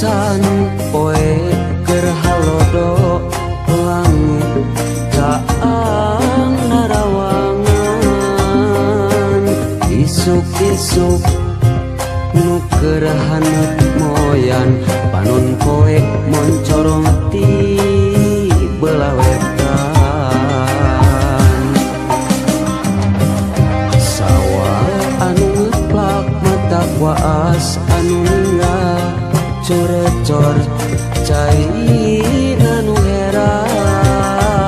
pisan poe keur halodo langit caang narawangan isuk-isuk nu keur haneut moyan panon poe moncorong ti belah wetan sawah anu ngeplak mata waas anu ninggal corecor cai anu herang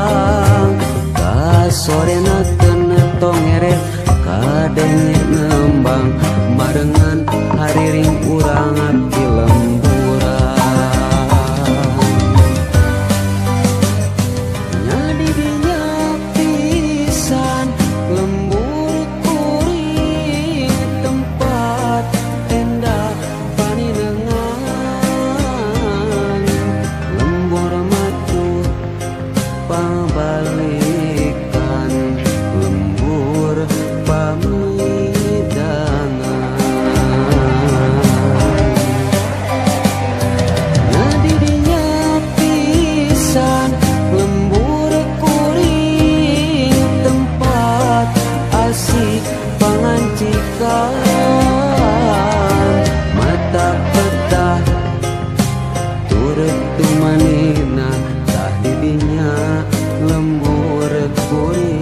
kasorena teu tongeret kadenge nembang marengan hariring urang di lemburan nya di dinya pisan lembur kuring tempat endah paninengan lembur matu pabalikan lembur pamidangan nya di dinya pisan lembur kuring tempat asik pangancikan mata petah turut tumanina tah di dinya lembur kuring.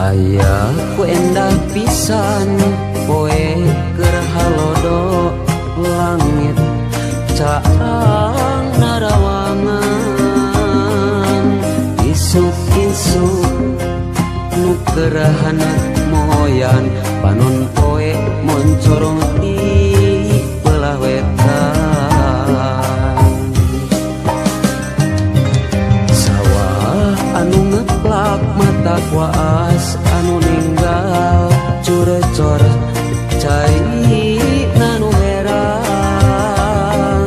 Aya ku endah pisan poe keur halodo langit caang narawangan isuk-isuk nu keur haneut moyan panon poe moncorong ti belah wetan sawah anu ngeplak mata waas anu ninggal curecor cai nanu herang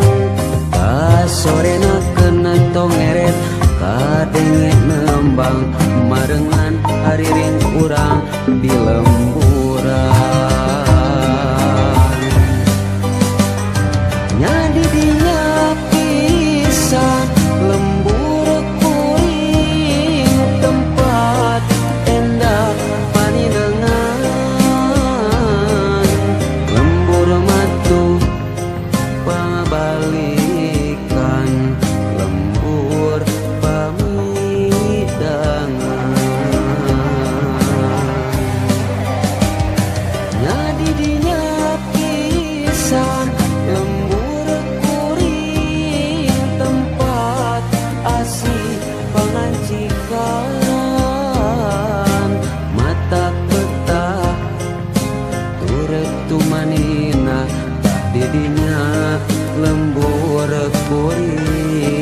kasorena kena tongeret kadenge nembang marengan hariring urang di lemburan nya di dinya pisan lembur kuring tempat endah paninengan lembur matu pabalikan lembur pamidangan nya di dinya pisan lembur kuring tempat asih pangancikan mata petah turut tumanina tah di dinya lembur kuring.